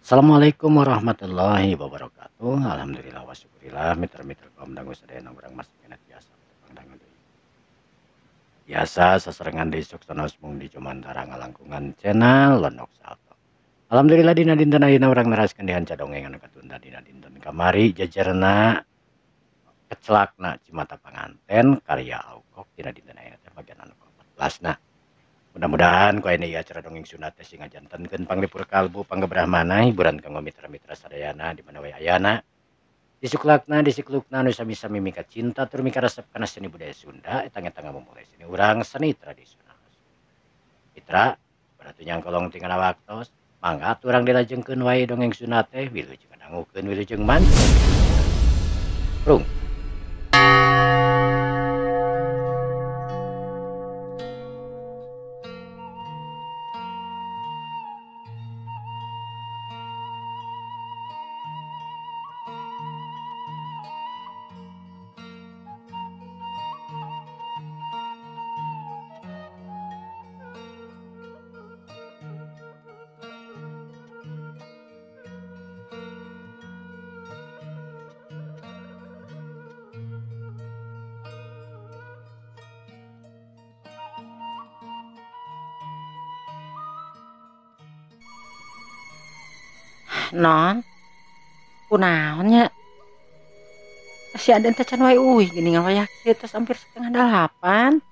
Assalamualaikum warahmatullahi wabarakatuh. Alhamdulillah wa syukurillah mitra-mitra kaum dangu sadayana urang masih kena biasa pangdangan deui. Biasa sasarengan deui sok sanos mung di Jumantara ngalangkungan channel Londok Salto. Alhamdulillah dina dinten ayeuna urang neraskeun dihanca dongeng anu katunda dina dinten kamari jajarna kecelakna Cimata Panganten karya Aukok dina dinten ayeuna teh bagian anu ke-14 na. Mudah-mudahan ku ayeuna ieu acara dongeng Sunda teh sing ngajantenkeun panglipur kalbu panggebrahmana hiburan kanggo mitra-mitra sadayana di mana wae ayana. Disuklakna disiklukna nu sami-sami mika cinta tur mika resep kana seni budaya Sunda eta ngetang ngamumule seni urang seni tradisional. Mitra berarti nyangkolong tinggal waktos mangga atuh urang dilajengkeun wae dongeng Sunda teh wilujeng ngadangukeun wilujeng mantu. Prung. Non, kunaon nya? Si Aden teh can wae uih geuningan wayah kieu tos hampir 7:30.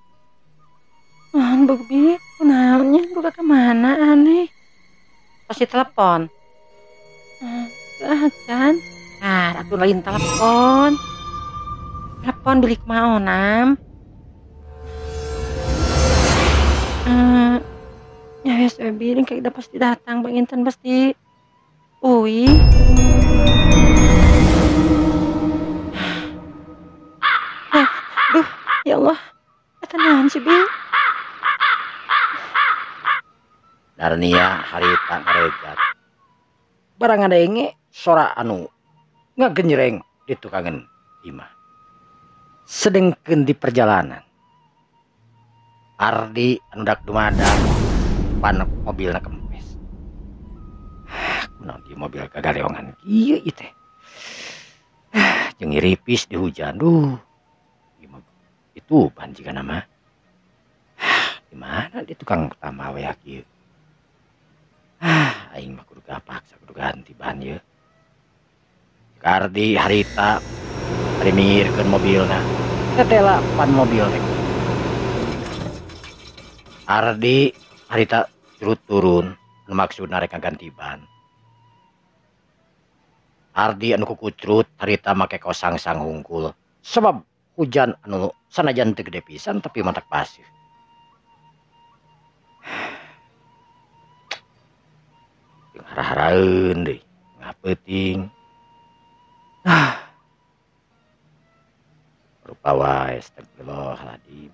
Non, Bobi, kunaon nya duka ka mana aneh? Pasti telepon. Ah, can. Ah, atuh lain telepon. Telepon bilik maonam. Ya wes Ebi, kayak udah pasti datang, Bang Intan pasti. Uy. Ah, duh, ya Allah. Eta naon sih, Bi? Narnia harita ngarejat. Barang ngadenge sora anu ngagenjreng di tukangan imah. Sedengkeun di perjalanan. Ardi anu dak dumadang pan mobilna kempes. Kunaon di mobil kagaleongan kieu ieu teh. Jeung ngiripis di hujan duh. Itu ban jigana mah. Di mana di tukang pertama we kieu. Aing mah kudu kapaksa kudu ganti ban ieu. Ardi harita bari minggirkeun mobilna. Tetela pan mobil teh. Ardi harita turut turun nu maksudna rek ngaganti ban. Ardi anu kukucrut harita make kosangsang hungkul sebab hujan anu sanajan teu gede pisan tapi matak pasir. Jeung hara-haraeun deui ngapeuting. Rupa wae astagfirullahaladzim.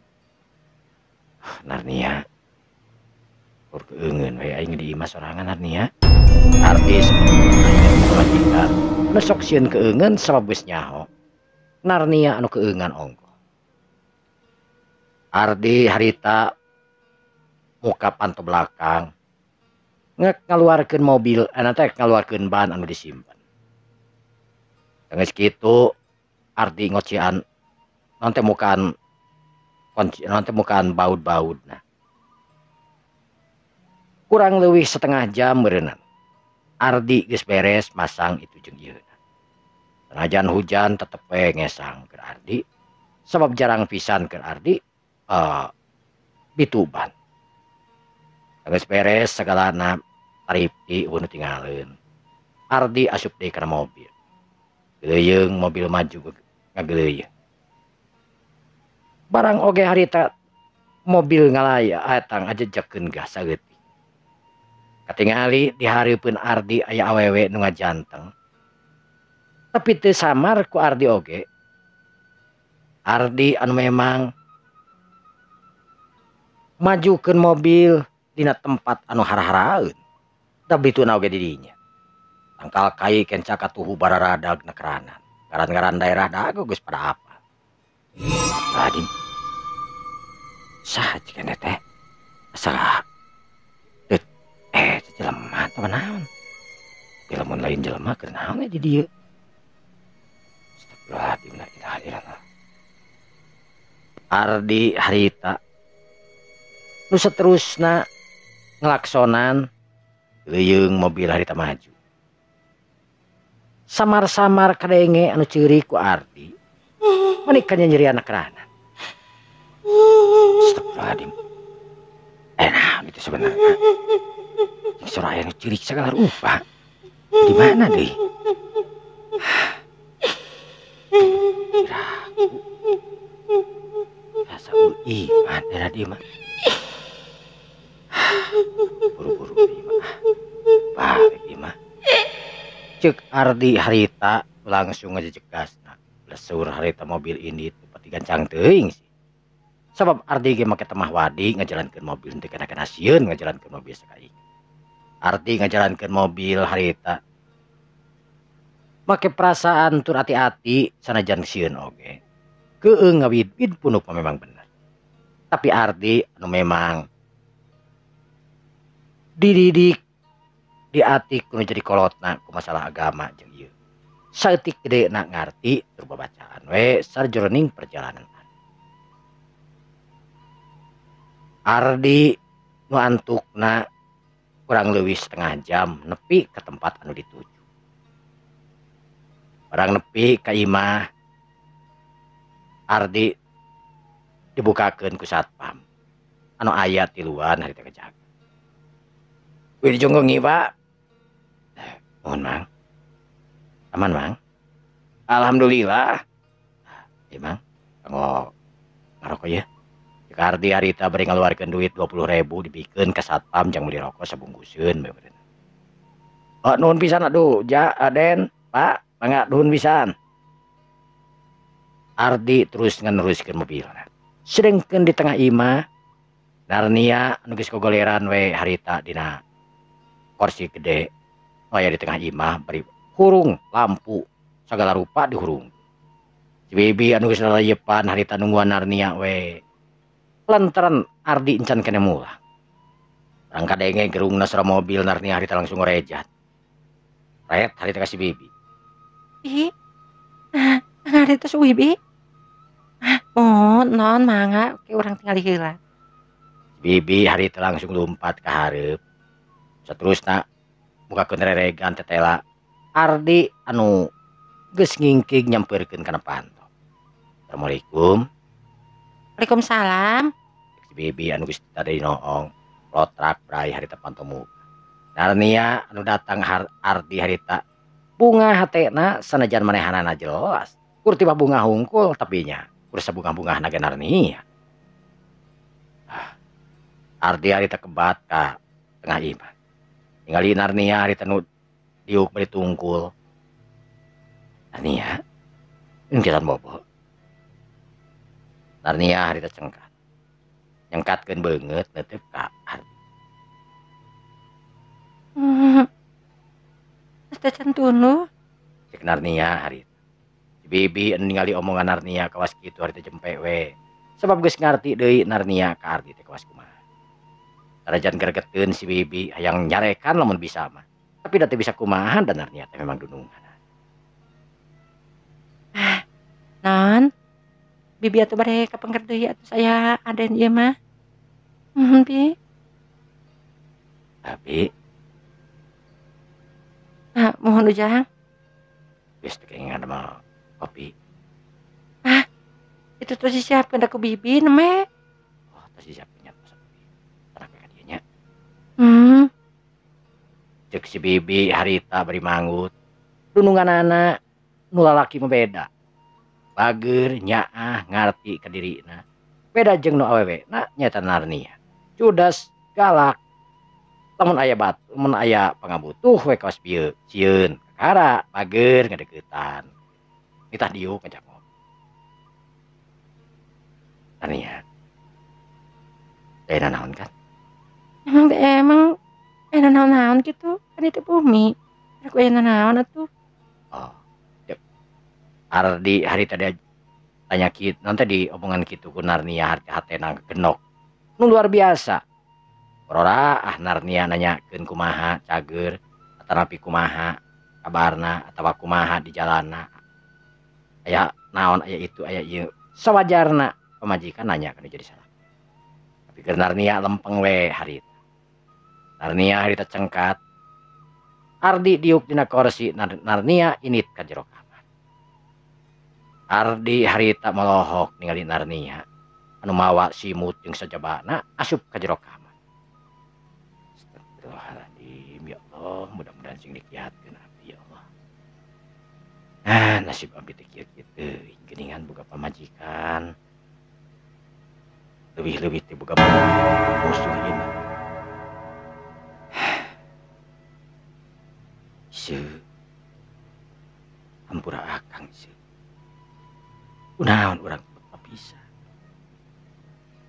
Narnia kur keungeun we aing di imah sorangan Narnia. Ardi pamajikan nu sok sieun keungeun sabab geus nyaho. Narnia anu keungan ongkoh. Ardi harita muka panto belakang ngek ngaluarkeun mobil anu teh ngaluarkeun ban anu disimpen. Geus kitu Ardi ngocian naon teh mukaan kunci naon teh mukaan baud-baudna. Kurang leuwih setengah jam meureunnan. Ardi geus beres masang itu jeung ieu. Sanajan hujan tetep we ngesang keur Ardi sabab jarang pisan keur Ardi bituban. Geus beres sagalana taripti eueuh nu tingaleun. Ardi asup deui kana mobil. Geleuyeung mobil maju ngageleuyeung. Barang oge harita mobil ngalaya eta ngajejekeun gas saeutik. Katingali di hareupeun Ardi aya awewe nu ngajanteng. Tapi teu samar ku Ardi oge. Ardi anu memang majukeun mobil dina tempat anu hara-haraeun. Da bituna oge di dinya. Tangkal kai kenca katuhu bararadag na keranan. Ngaran-ngaran daerah dago geus pada apa. Tadi saha jigana teh? Asa jelema teh naon? Tapi lamun lain jelema keur naon di dieu? Astagfirullahaladzim, la ilaha illallah. Ardi harita nu saterusna ngelaksonan leuyeung mobil harita maju. Samar-samar kadenge anu ceurik ku Ardi. Meuni nyeri anak kerana. Astagfirullahaladzim. Naon itu sebenarnya? Suara anu ceurik segala rupa. Di mana deui? Ragu. Rasa iman era di mah. Buru-buru di mah. Balik di mah. Cek Ardi harita langsung ngajejegasna. Lesur harita mobil ini tempat digancang teuing sih. Sabab Ardi ge make temah wadi ngajalankeun mobil teu kana-kana sieun ngajalankeun mobil sakali. Ardi ngajalankeun mobil harita make perasaan tur hati-hati sanajan sieun oge. Keung ngawid-wid punuk mah memang bener. Tapi Ardi anu memang dididik di ati kudu jadi kolotna ku masalah agama jeung ieu. Saeutik gede na ngarti tur babacaan we sarjroning perjalanan. Ardi nu antukna kurang leuwih setengah jam nepi ke tempat anu dituju. Barang nepi ka imah Ardi dibukakeun ku satpam anu aya tiluan harita kejaga. Wih dijunggungi Pak. Mohon Mang. Aman Mang. Alhamdulillah. Iya Mang. Kanggo ngarokok ya. Cek Ardi harita bari ngaluarkeun duit 20.000 dibikeun ka satpam jang meuli rokok sabungkuseun bae meureun. Oh nuhun pisan aduh ja Aden Pak mangga nuhun pisan. Ardi terus nganeruskeun mobilna. Sedengkeun di tengah imah Narnia anu geus kogoleran we harita dina kursi gede aya di tengah imah bari hurung lampu sagala rupa dihurung. Si Bibi anu geus lalayepan harita nungguan Narnia we. Lantaran Ardi encan kene mulah. Barang kadenge gerungna suara mobil Narnia harita langsung ngorejat. Ret harita ka si Bibi. Ih. Nah, harita suwi Bi. Ah, oh, non mangga oke urang tingali heula. Bibi harita langsung lompat ka hareup. Saterusna mukakeun reregan tetela Ardi anu geus ngingkig nyampeurkeun kana panto. Assalamualaikum. Waalaikumsalam. Si Bibi anu geus tadi noong lotrak brai harita panto muka. Narnia anu datang Ardi harita bunga hatena sanajan manehanana jelas. Kur tiba bunga hungkul tapi nya kur sabunga-bungahna ge Narnia. Ardi harita kebat ka tengah imah. Ningali Narnia harita nu diuk bari tungkul. Narnia, ingkiran bobo. Narnia harita cengkat. Nyengkatkeun beungeut neuteup ka Ardi. Teh can tunduh. Cek Narnia harita. Si Bibi anu ningali omongan Narnia kawas kitu harita jempe we. Sebab geus ngarti deui Narnia ka Ardi teh kawas kumaha. Sanajan gregeteun si Bibi hayang nyarekan lamun bisa mah. Tapi da teu bisa kumaha dan Narnia teh memang dunungan. Ah, non. Bibi atuh bade kapengker deui atuh saya Aden ieu mah. Nuhun Bi. Tapi Ah, mohon Ujang. Geus teu kenging mah kopi. Ah, itu tuh disiapkeun da ku Bibi neme. Oh, tos disiapkeun nya tos kopi. Tenang ka dieu nya. Cek si Bibi harita bari manggut. Dununganana nu lalaki mah beda. Bager nyaah ngarti ka dirina. Beda jeung nu awewe na nyaeta Narnia. Judas galak. Lamun aya bat, lamun aya pangabutuh we kawas bieu sieun kakara bager ngadeukeutan. Nitah diuk ngajak ngobrol. Narnia. Aya nanaon kan? Emang teh emang aya nanaon-naon kitu kan itu bumi. Rek aya nanaon atuh. Oh. Cek. Ardi harita tadi tanya kitu, nanti di omongan kitu ku Narnia hatena genok. Nu luar biasa. Rora ah Narnia nanyakeun kumaha cager Atanapi kumaha kabarna atawa kumaha di jalanna. Aya naon aya itu aya ieu. Sawajarna pamajikan nanya kana jadi salah. Tapi keur Narnia lempeng we harita. Narnia harita cengkat. Ardi diuk dina kursi Narnia init ka jero kamar. Ardi harita molohok ningali Narnia anu mawa simut jeung sajabana asup ka jero kamar. Astagfirullahaladzim, ya Allah, mudah-mudahan sing dikiatkeun abdi ya Allah. Ah, nasib abdi teh kieu kieu teuing geuningan boga pamajikan. Leuwih-leuwih teh boga musuh ieu mah. Ieu hampura akang ieu. Kunaon urang bisa.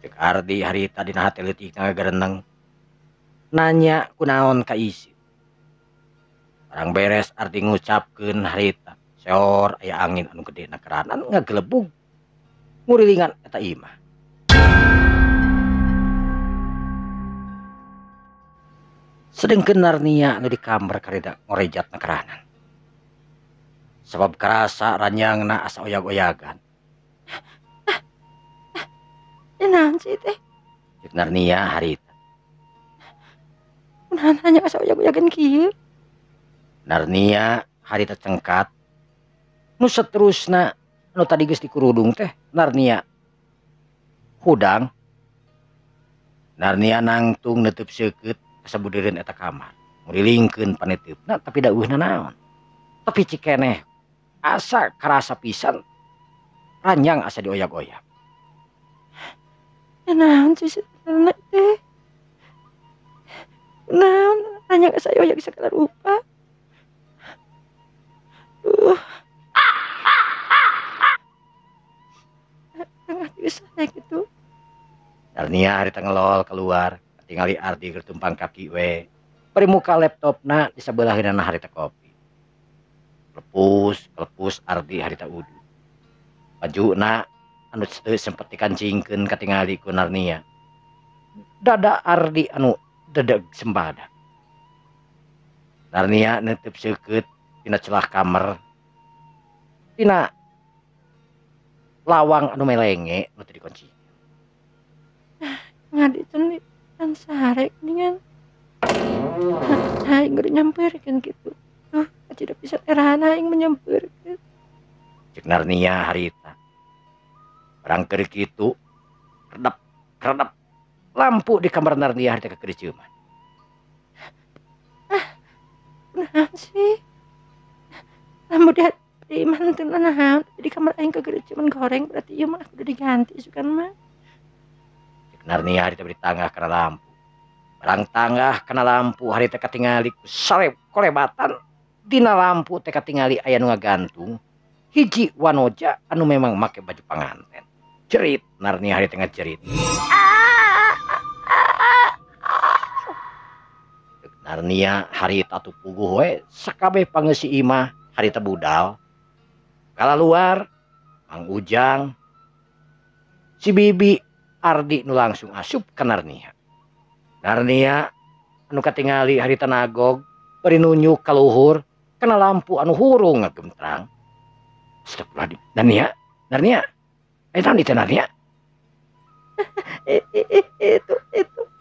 Cek Ardi harita dina hate leutik ngagareneng. Nanya kunaon ka isi. Barang beres Ardi ngucapkeun harita. Seor aya angin anu gede na keranan ngagelebug ngurilingan eta imah. Sedengkeun Narnia anu di kamar karida ngorejat na keranan. Sabab karasa ranjangna asa oyag-oyagan. Naon sih teh? Cek Narnia harita. Kunaon hanya asa oyag-oyagan kieu? Narnia harita cengkat. Nu seterusna anu tadi geus dikurudung teh Narnia hudang. Narnia nangtung neuteub seukeut kasabudereun eta kamar. Ngurilingkeun paneuteup-na tapi da eueuh nanaon. Tapi cikeneh asa karasa pisan ranjang asa dioyag-oyag. Naon sih sebenarnya teh? Naon ranjang asa oyag segala rupa. Duh. Tengah bisa gitu. Narnia harita ngelol keluar, tingali Ardi keur tumpang kaki we. Bari muka laptopna di sabeulah-heunana harita kopi. Lepus, kelepus Ardi harita udu. Bajuna anu teu sempet dikancingkeun katingali ku Narnia. Dada Ardi anu dedeg sembada. Narnia neuteub seukeut tina celah kamar. Tina lawang anu melenge nu teu dikunci. Ngadi teh kan sare geuningan. Aing geus nyamperkeun kitu. Duh, tidak bisa terahan aing menyamperkeun. Cek Narnia harita. Barang keur kitu redep redep lampu di kamar Narnia harita kakericeuman. Ah, kunaon sih? Lampu di hati mah teu naon, di kamar aing kakericeuman goreng berarti ieu mah kudu diganti sugan mah. Cek Narnia harita beri tanggah kana lampu. Barang tanggah kana lampu harita katingali ku saleb kolebatan dina lampu teh katingali aya nu ngagantung hiji wanoja anu memang make baju panganten. Jerit Narnia harita ngajerit. Cek Narnia harita atuh puguh we sakabeh pangeusi imah harita budal. Kalaluar Mang Ujang si Bibi Ardi nu langsung asup ka Narnia. Narnia anu katingali harita nagog bari nunjuk ka luhur kana lampu anu hurung ngagemtrang. Astagfirullahaladzim. Narnia, Narnia. Eh naon itu Narnia?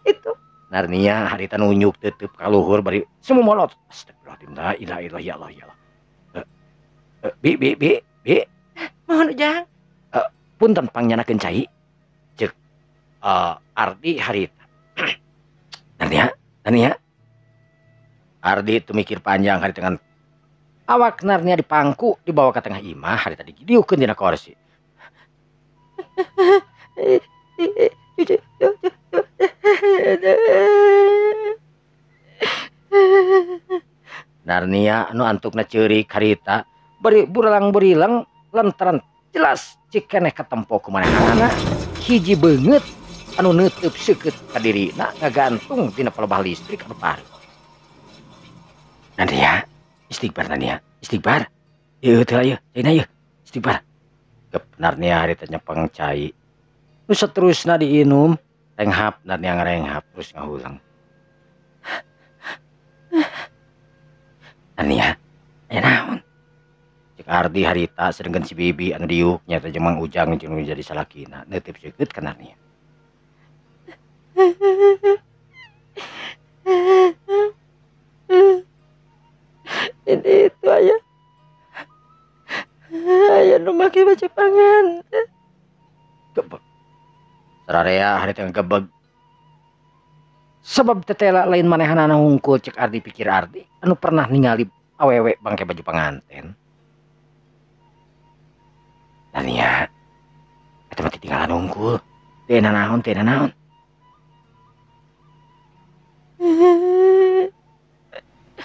Itu. Narnia harita nunjuk teuteub ka luhur bari semua molot. Astagfirullahaladzim. La ilaha illallah ya Allah ya Allah. Bi bi bi bi. Mohon Ujang. Punten pangnyandakeun cai. Ceuk Ardi harita. Narnia, Narnia. Ardi itu mikir panjang hari dengan awak Narnia dipangku dibawa ke tengah imah hari tadi diukeun dina kursi. Narnia anu antukna ceurik harita bari burelang-burileng lantaran jelas cikeneh katempo ku manehanana hiji beungeut anu neuteub seukeut ka dirina ngagantung dina palebah listrik anu pareum. Narnia, istighfar Narnia, istighfar. Ieu teh ieu, caina ieu, istighfar. Gep Narnia harita nyepeng cai. Nu saterusna diinum, renghap Narnia ngarenghap terus ngahulang. Narnia, aya naon? Cek Ardi harita sedengkeun si Bibi anu diuk nyata jeung Mang Ujang jeung nu jadi salakina neuteup seukeut ka Narnia. Ini itu ayah. Ayah nu make baju panganten. Gebeg. Sararea harita ngegebeg. Sebab tetela lain manehanana hungkul cek Ardi pikir Ardi anu pernah ningali awewe bangke baju panganten. Narnia, eta mah tinggalan hungkul. Teu naon, teu naon.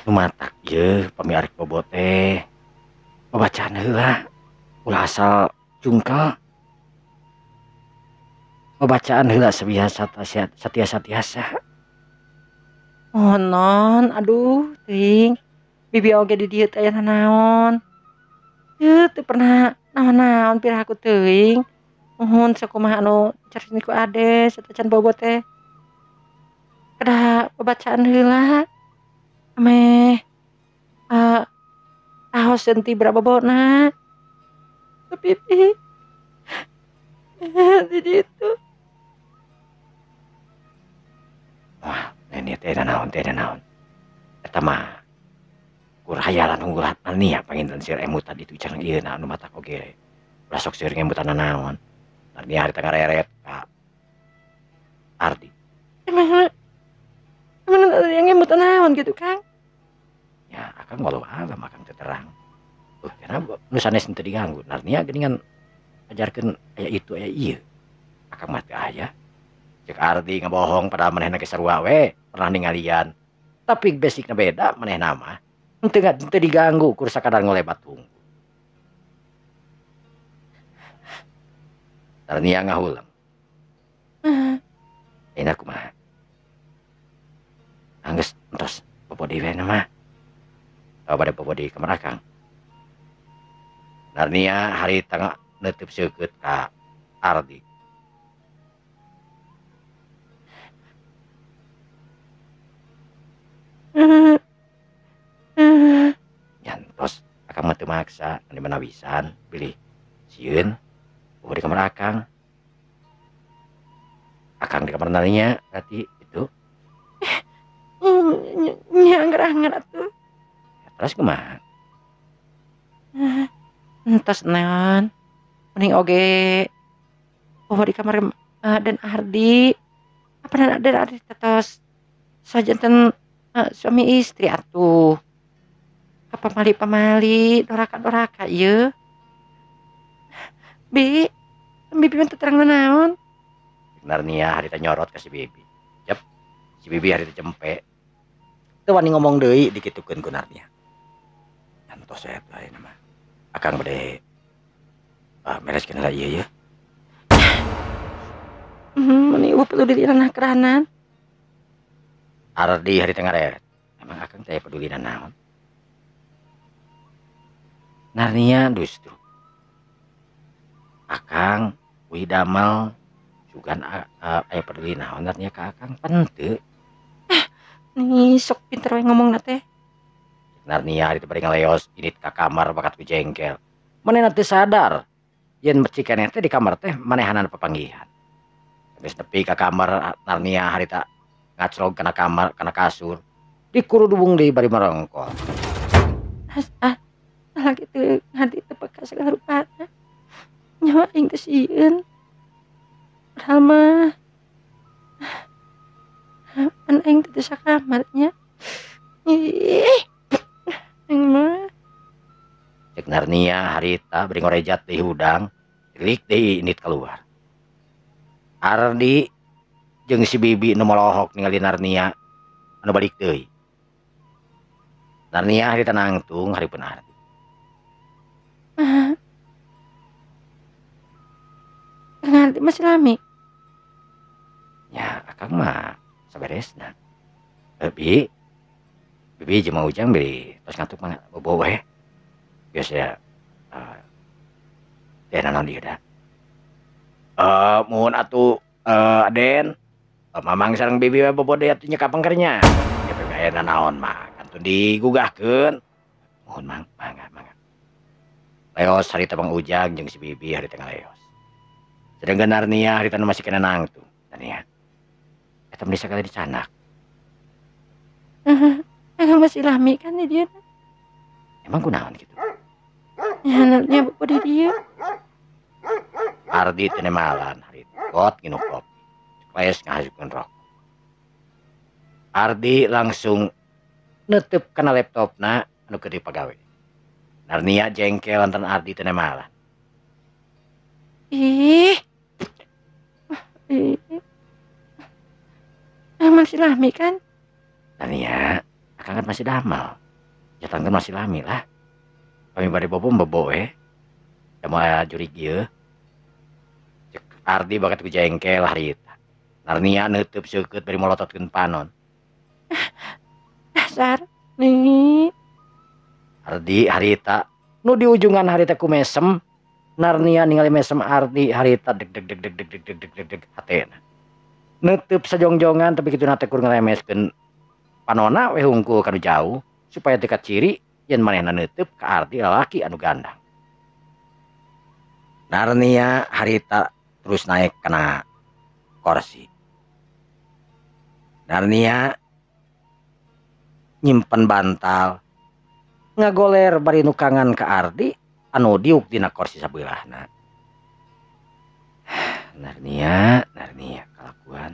Nu matak ieu pami arek bobo teh. Babacaan heula. Ulah asal jungkel. Babacaan heula sabiasa satiasa-tiasa. Oh non, aduh teuing. Bibi oge di dieu teh aya nanaon. Teu teu pernah naon-naon piraku teuing. Muhun sakumaha anu carita ku Ade satacan bobo teh. Kedah babacaan heula. Ameh raos ti bobona. Tapi Bibi di ditu. Wah, ini teh naon, teh naon. Eta mah kur hayalan unggul Narnia panginten seur emutan ditu sareng ieu na anu matak oge. Ulah sok seur ngemutan naon. Narnia harita ngareret ka Ardi. Emang yang ngemutan naon gitu, Kang? Ya, akang walau alam akang teu terang. Karena nu sanes teu diganggu. Narnia geuningan ajarkeun aya itu aya ieu. Akang mah teu aya. Cek Ardi ngabohong padahal manehna ge sarua we, pernah ningalian. Tapi basicna beda manehna mah. Henteu diganggu kur sakadar ngolebat hungkul. Narnia ngahuleng. Enak kumaha? Anggeus entos bobo deui we mah. Tahu pada bobo di kamar akang. Narnia harita neuteub seukeut ka Ardi. Nyantos akang mah teu maksa, anu manawisan bilih sieun bobo di kamar akang. Akang di kamar Narnia berarti itu. Nya angger-angger atuh. Terus kumaha? Entos naon. Mending oge bobo di kamar dan Ardi. Apa dan Ardi tetos sajanten suami istri atuh. Ka pamali-pamali, doraka-doraka ieu. Bi, Bibi mah teu terang naon. Narnia harita nyorot ka si Bibi. Jep, si Bibi harita cempe. Teu wani ngomong deui dikitukeun ku Narnia. Entos we atuh ayeuna mah. Akang bade mereskeun heula ieu ye. Meni eueuh peduli dina keranan. Ardi harita ngareret. Emang akang teh peduli naon? Narnia dustu. Akang uih damel sugan aya peduli naon Narnia ka akang pan teu. Nih sok pinter we ngomongna teh. Narnia harita bari ngaleos init ka kamar bakat ku jengkel. Manehna teu sadar yen becik keneh teh di kamar teh manehanana papanggihan. Geus nepi ka kamar Narnia harita ngaclog kana kamar kana kasur. Dikurudubung deui bari marongkol. Ah, kitu nganti teu peka sagala rupana. Nyawa aing teh sieun. Padahal mah pan aing teh teu sakamar nya. Ih. Aing mah. Cek Narnia harita bari ngorejat deui hudang, tilik deui indit kaluar. Ardi jeung si Bibi nu molohok ningali Narnia anu balik deui. Narnia harita nangtung hareupeun Ardi. Kang Ardi masih lami. Ya, akang mah saberesna. Bi, Bibi jeung Mang Ujang beli tos ngantuk mah bobo we. Biasa teh naon ieu da. Muhun atuh Aden, Mamang sareng Bibi we bobo deui atuh nya ka pengkernya. Ya aya naon mah kantun digugahkeun. Mohon mang, mangga mangga. Leos harita Bang Ujang jeung si Bibi harita ngaleos. Sedangkan Narnia harita nu masih kena nangtung. Narnia. Eta meni sakali dicanak. Heeh, masih lami kan di dieu. Emang kunaon kitu? Ya Narnia bobo di dieu. Ardi teu nemalan harita. Kot nginum kopi. Les ngahasupkeun rokok. Ardi langsung netep kana laptopna anu keur dipagawe. Narnia jengkel lantaran Ardi teu nemalan. Ih. Ih. Masih lami kan? Narnia, akang kan masih damel. Jatang kan masih lami lah. Kami bade bobo bobo we. Da moal jurig ieu. Cek Ardi bakat ku jengkel harita. Narnia neuteub seukeut bari molototkeun panon. Dasar nih. Ardi harita nu di ujungan harita ku mesem. Narnia ningali mesem Ardi harita deg deg deg deg deg deg deg deg deg deg hatena. Neuteub sajongjongan tapi kitu na teh kur ngelemeskeun panona we hungkul ka nu jauh supaya teu kaciri yen manehna neuteub ka Ardi lalaki anu gandang. Narnia harita terus naik kana kursi. Narnia nyimpen bantal ngagoler bari nukangan ka Ardi anu diuk dina kursi sabeulahna. Narnia, Narnia kalakuan.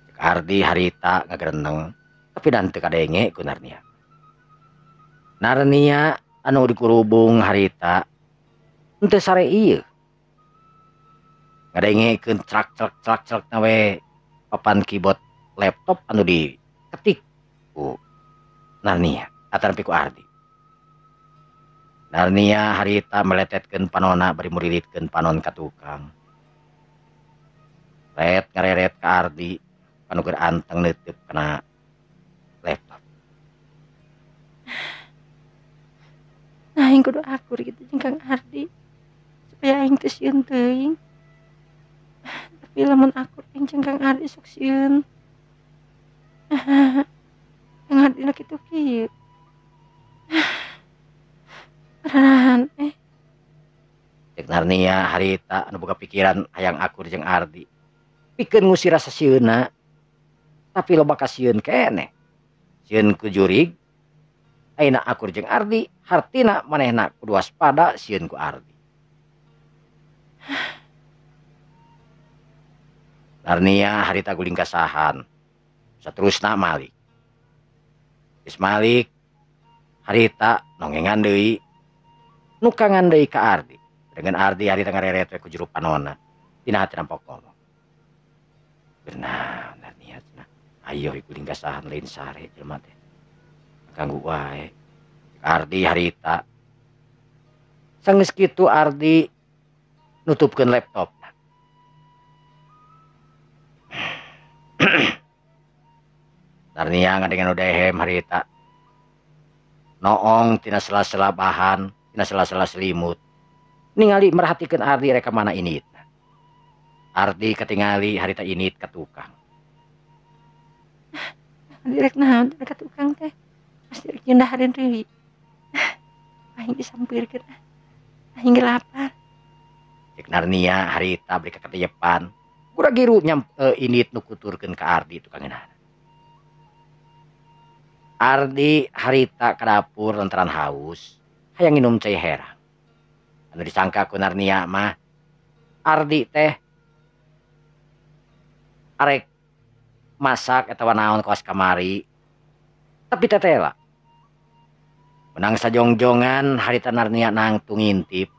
Cek Ardi harita ngagereneng tapi dan teu kadenge ku Narnia. Narnia anu dikurubung harita henteu sare ieu. Ngadengekeun crak crak crak crak na we papan keyboard laptop anu diketik ku Narnia ataupun ku Ardi. Narnia harita meletetkeun panona bari murilitkeun panon ka tukang. Ret ngareret ka Ardi anu keur anteng neuteub kana laptop. Nah, aing kudu akur gitu jeung Kang Ardi supaya aing teu sieun teuing. Tapi lamun akur aing jeung Kang Ardi sok sieun. Kang Ardi na kitu kieu. Parahan eh. Cek Narnia harita anu boga pikiran hayang akur jeung Ardi. Pikeun ngusir rasa sieunna. Tapi loba kasieun keneh. Sieun ku jurig. Ayeuna akur jeung Ardi, hartina manehna kudu waspada sieun ku Ardi. Narnia harita guling kasahan. Saterusna Malik. Geus Malik harita nongengan deui. Nukangan deui ka Ardi. Dengan Ardi harita ngareret we ku juru panona. Dina hati nampok ngomong. Benar, Narnia cenah. Ayo guling kasahan lain sare jelema teh. Ganggu wae. Ardi harita. Sanggeus kitu Ardi nutupkeun laptop. Narnia ngadengen udehem harita. Noong tina sela-sela bahan, tina sela-sela selimut. Ningali merhatikeun Ardi rek ka mana init. Ardi katingali harita init ka tukang. Ardi rek naon ka tukang teh? Pasti rek nyendahareun deui. Aing disampirkeun. Aing ge lapar. Cek Narnia harita beli kaketeyepan. Gura-giru nyam init nu kuturkeun ka Ardi tukangeunana. Ardi harita ka dapur lantaran haus, hayang nginum cai herang. Anu disangka ku Narnia mah Ardi teh arek masak atawa naon kawas kamari. Tapi tetela. Menang sajongjongan harita Narnia nangtung ngintip.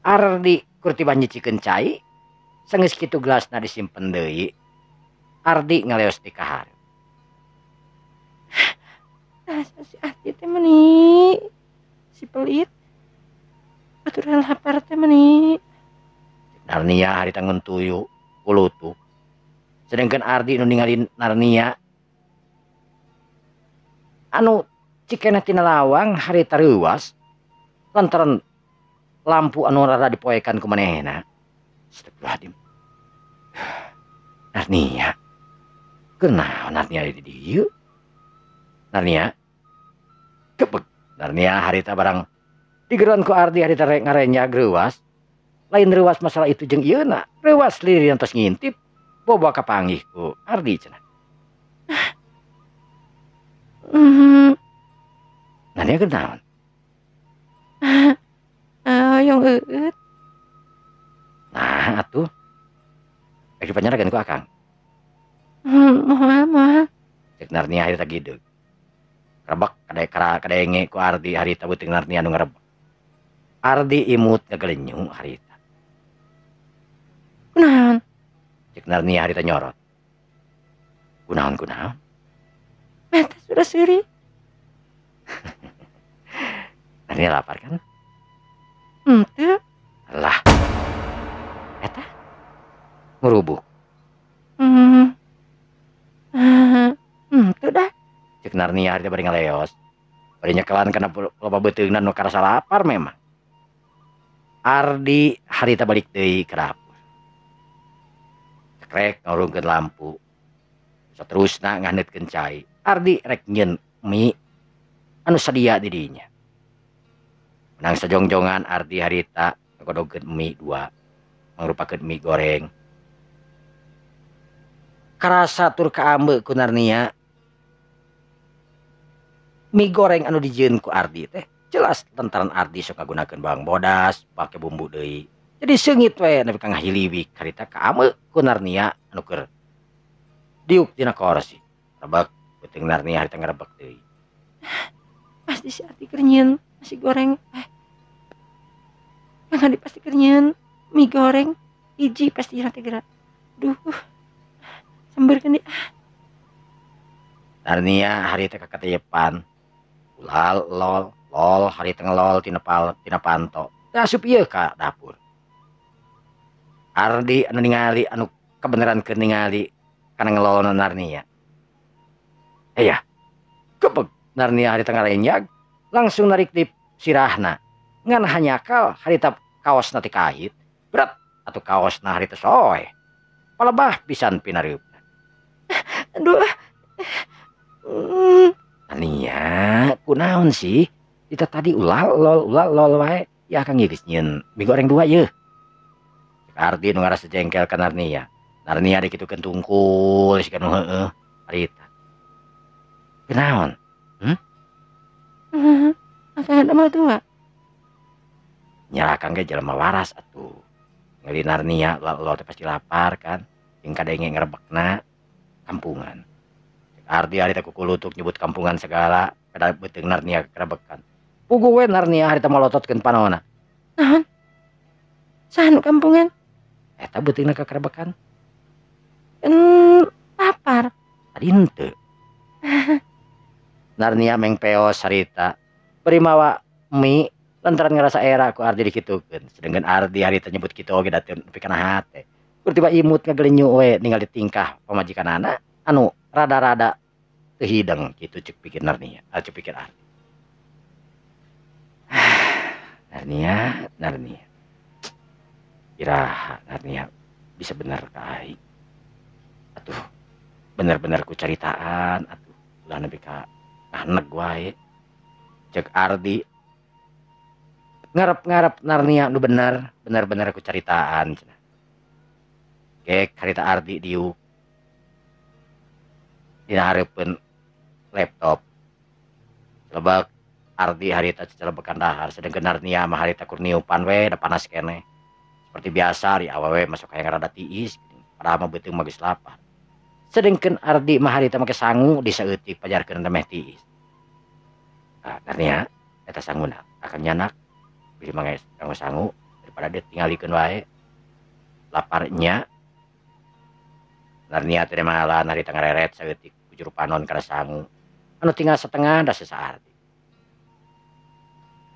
Ardi kur tiba nyicikeun cai, sanggeus kitu gelasna disimpen deui. Ardi ngaleos di kahareup. Rasa si Ardi teh meni si pelit. Aturan lapar teh meni. Narnia harita nguntuyu kulutuk. Sedangkan Ardi nu ningali Narnia anu cikena tina lawang harita reuwas lantaran lampu anu rada dipoekan ku manehna. Astagfirullahaladzim. Narnia. Kunaon Narnia di dieu? Narnia. Kepek Narnia harita barang digeroan ku Ardi harita rek ngarenyag reuwas. Lain reuwas masalah itu jeung ieu na, reuwas lirian tos ngintip boba kapanggih ku Ardi cenah. Narnia kunaon? Hoyong eueut. Nah atuh. Rek dipanyarakeun ku Akang. Moal moal. Cek Narnia harita gideg. Rebek kadenge ku Ardi harita beuteung Narnia nu ngarebek. Ardi imut ngagelenyu harita. Kunaon? Cek Narnia harita nyorot. Kunaon kunaon? Mata sudah seuri. Narnia lapar kan? Henteu. Lah. Eta ngurubuk. Henteu dah. Cek Narnia harita bari ngaleos. Bari nyekelan kana loba beuteungna nu karasa lapar memang. Ardi harita balik deui ke dapur. Cekrek ngurungkeun lampu. Saterusna nganeutkeun cai. Ardi rek nyieun mie anu sadia di dinya. Menang sajongjongan Ardi harita ngagodogkeun mie dua, mangrupakeun mie goreng. Karasa tur kaambe ku Narnia. Mie goreng anu dijieun ku Ardi teh jelas lantaran Ardi sok ngagunakeun bawang bodas, pake bumbu deui. Jadi seungit we nepi ka ngahiliwik harita kaambe ku Narnia anu keur diuk dina korsi. Rebek beuteung Narnia harita ngarebek deui. Pasti si Ardi keur nyieun nasi goreng. Kang Adi pasti keur nyieun mie goreng hiji pasti nanti geura. Duh. Sambeurkeun deui ah. Narnia harita kakateyepan. Ulal lol lol harita ngelol tina tina panto. Teu asup ieu ka dapur. Ardi anu ningali anu kebenaran keur ningali kana ngelolna Narnia. Aya. Kepeg Narnia harita ngarenyag langsung narik di sirahna. Ngan hanyakal harita kaosna ti kahit. Berat atuh kaosna harita soeh. Palebah pisan pinareupna. Aduh. Narnia, kunaon sih? Kita tadi ulal lol wae. Ya Akang ieu geus nyieun mie goreng dua yeuh. Cek Ardi nu ngarasa jengkel ka Narnia. Narnia dikitukeun tungkul siga nu heueuh harita. Kunaon? Akang ada mal tua. Nya Akang ge jelema waras atuh. Ngali Narnia lol teh pasti lapar kan. Jeung kadenge ngrebekna kampungan. Cek Ardi harita kukulutuk nyebut kampungan segala kada beuteung Narnia kerebekan. Puguh we Narnia harita molototkeun panona. Naon? Saha nu kampungan? Eta beuteungna kakerebekan. Lapar. Tadi henteu. Narnia mengpeos harita. Bari mawa mie lantaran ngerasa era ku Ardi dikitukeun. Sedengkeun Ardi harita nyebut kitu oge da teu nepi kana hate. Kur tiba imut ngagelenyu we ningali tingkah pamajikanana anu rada-rada teu hideng kitu cek pikir Narnia, cek pikir Ardi. Narnia, Narnia. Iraha Narnia bisa bener ka aing. Atuh bener-bener ku caritaan atuh ulah nepi ka ngahneg wae. Cek Ardi ngarep-ngarep Narnia nu bener, bener-bener ku caritaan cenah. Gek harita Ardi diuk dina hareupeun laptop. Celebek Ardi harita celebekan dahar, sedengkeun Narnia mah harita kur niupan we da panas keneh. Seperti biasa di awewe masuk hayang rada tiis, padahal mah beuteung mah geus lapar. Sedengkeun Ardi mah harita make sangu disaeutik pajarkeun teh meh tiis. Ah, Narnia eta sanguna akan nyanak bilih mah geus nganggo sangu daripada dia tingalikeun wae laparnya. Narnia teh malah harita ngareret saeutik ku juru panon kana sangu anu tinggal setengah da sesa Ardi.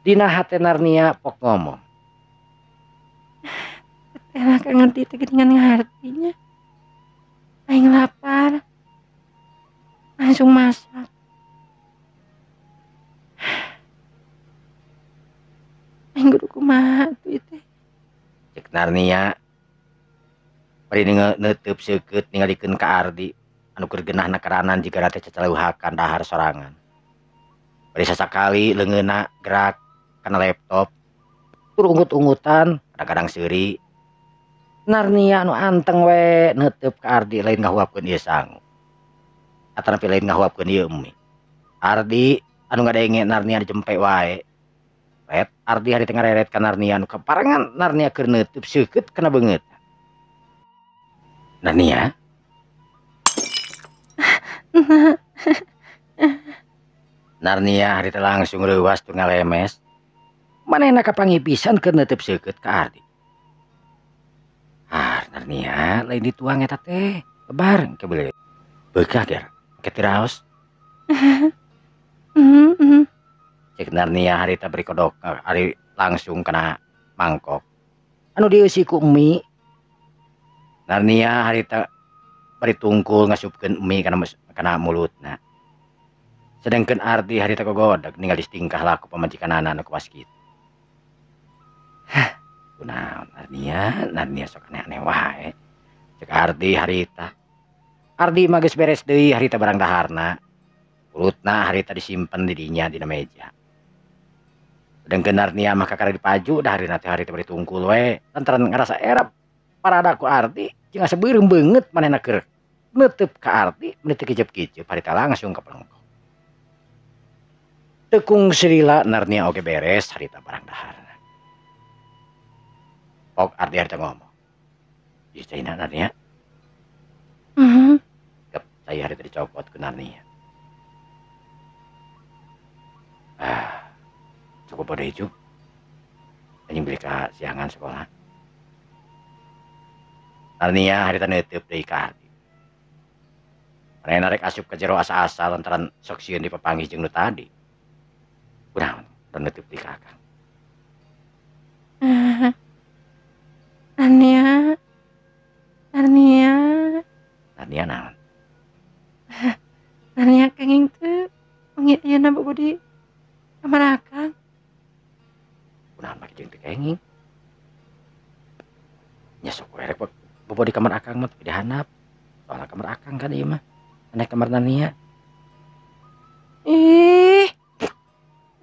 Dina hate Narnia pok ngomong. Elah Kang ngerti teh geuningan ngartinya. Aing lapar. Langsung masak. Aing kudu kumaha atuh ieu teh. Cek Narnia bari neuteub seukeut ningalikeun ka Ardi anu keur geunahna keranan jigana teh cacaleuhakan dahar sorangan. Bari sasakali leungeunna gerak kana laptop. Tur unggut-unggutan, kadang-kadang seuri. Narnia nu anteng we neuteup ka Ardi lain ngahuapkeun ieu sangu. Atanapi lain ngahuapkeun ieu mie. Ardi anu ngadenge Narnia dijempe wae. Ret Ardi hari teh ngareret ka Narnia nu kaparengan Narnia keur neutup seukeut kana beungeut. Narnia? Narnia hari teh langsung reuwas tur ngalemes. Manehna kapanggih pisan keur neutup seukeut ka Ardi. Ah, Narnia lain dituang eta teh. Lebar ke beule. Beukah ger, ke tiraos. Cek Narnia harita beri kodok, ari langsung kena mangkok. Anu dieusi ku mie. Narnia harita bari tungkul ngasupkeun mie kana mulutna. Sedangkan Ardi harita kogodeg ningali tingkah laku pamajikanana anu kawas kitu. Hah, kunaon Narnia, Narnia sok aneh-aneh wae. Cek Ardi harita. Ardi mah geus beres deui harita barang daharna. Mulutna harita disimpen di dinya dina meja. Sedangkan Narnia mah kakara dipaju daharina teh harita bari tungkul we. Lantaran ngarasa erap parada ku Ardi jeung asa beureum beungeut manehna keur neutup ka Ardi meuni teu kicep-kicep harita langsung ka pelengkok. Tekung silila Narnia oge beres harita barang daharna. Pok Ardi harita ngomong. Ieu caina Narnia. Kep cai harita dicokot ku Narnia. Ah, cukup pada hijau. Anjing beli ka siangan sekolah. Narnia harita neutup deui ka Ardi. Manehna rek asup ka jero asa-asa lantaran sok sieun dipapanggih jeung nu tadi. Kunaon dan neutup deui ka Akang. Narnia. Narnia. Narnia naon? Narnia kenging teu wengi ayeuna bobo di kamar Akang. Kunaon make jeung teu kenging? Nya sok we rek bobo di kamar Akang mah tapi dihandap. Soalna kamar Akang kan ieu mah. Aneh kamar Narnia. Ih.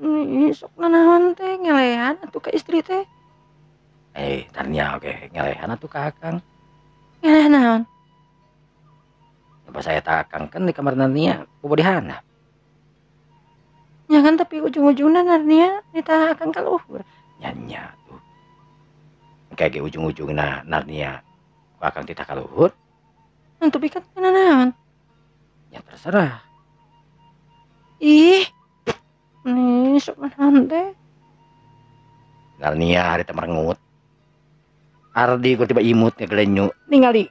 Ih, sok nanaon teh ngelehan atuh ka istri teh. Narnia oge ngelehan atuh ka Akang. Ngelehan naon? Pas saya tak Akang kan di kamar Narnia bobo di handap. Ya kan tapi ujung-ujungna Narnia nitah Akang ka luhur. Nya nya tuh. Engke ge ujung-ujungna Narnia ku Akang titah ka luhur. Tapi kan nanaon? Ya terserah. Ih. Nih sok naon teh. Narnia harita merengut. Ardi ku tiba imut ngegelenyu ningali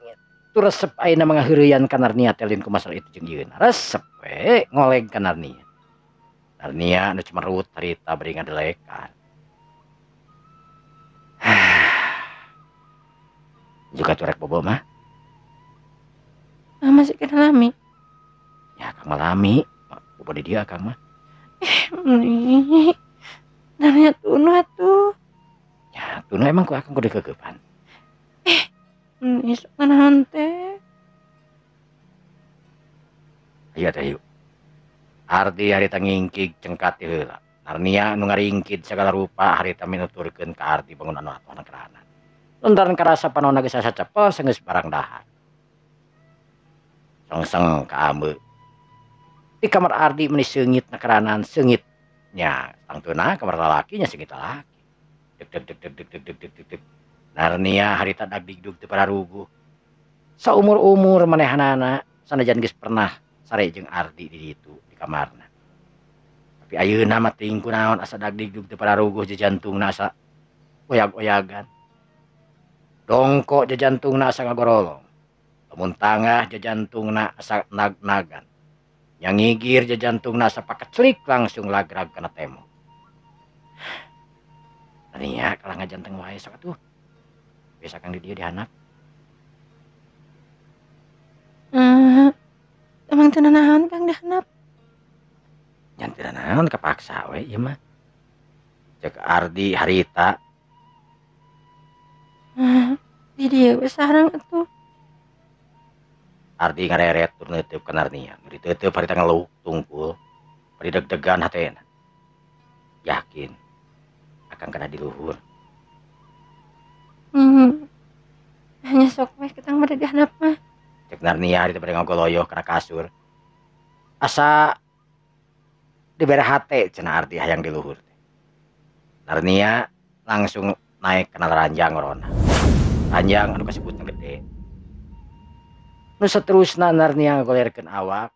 tu resep ayeuna mah ngaheureyan ka Narnia teh lain ku masalah itu jeung ieuna. Resep we ngoleg ka Narnia. Narnia nu cemerut harita bari ngadelekan. Juga tuh rek bobo mah. Ah, masih kena lami. Ya Akang mah lami. Bobo di dia Akang mah. Nih. Narnia tunu atuh. Ya tunu emang ku Akang kudu kekepan. Nih sok nanaon teh. Ayo teh yuk. Ardi harita ngingkig cengkat heula. Narnia nu ngaringkid sagala rupa harita minuturkeun ka Ardi bangun anu atuh kerana. Lantaran karasa panonna geus asa cepel sanggeus barang dahar. Sengseng ka ameu. Di kamar Ardi meuni seungit na keranan seungit. Nya tangtuna kamar lalaki nya seungit lalaki. Deg deg deg deg deg deg deg deg deg. Narnia harita dagdigdug teu pararuguh. Saumur-umur manehanana sanajan geus pernah sare jeung Ardi di ditu di kamarna. Tapi ayeuna mah teuing kunaon asa dagdigdug teu pararuguh jejantungna asa oyag-oyagan. Dongko jejantungna asa ngagorolong. Lamun tangah jejantungna asa nag-nagan. Nyangigir jejantungna asa pakeclik langsung lagrag kana tembok. Narnia kalah ngajanteng wae sok atuh. Biasa Kang di dieu dihandap. Emang teu nanaon Kang dihandap? Nya teu nanaon kapaksa we ieu mah. Cek Ardi harita. Di dieu we sareng atuh. Ardi ngareret tur neutup ka Narnia. Nu diteutup harita ngeluh tungkul. Bari deg-degan hatena. Yakin akang kena di luhur. Hanya sok weh ketang bade di handap mah. Cek Narnia di bade ngagoloyoh kana kasur. Asa dibere hate cenah arti hayang di luhur teh. Narnia langsung naik kana ranjang ngorona. Ranjang anu kasebutna gede. Nu saterusna Narnia ngagolerkeun awak.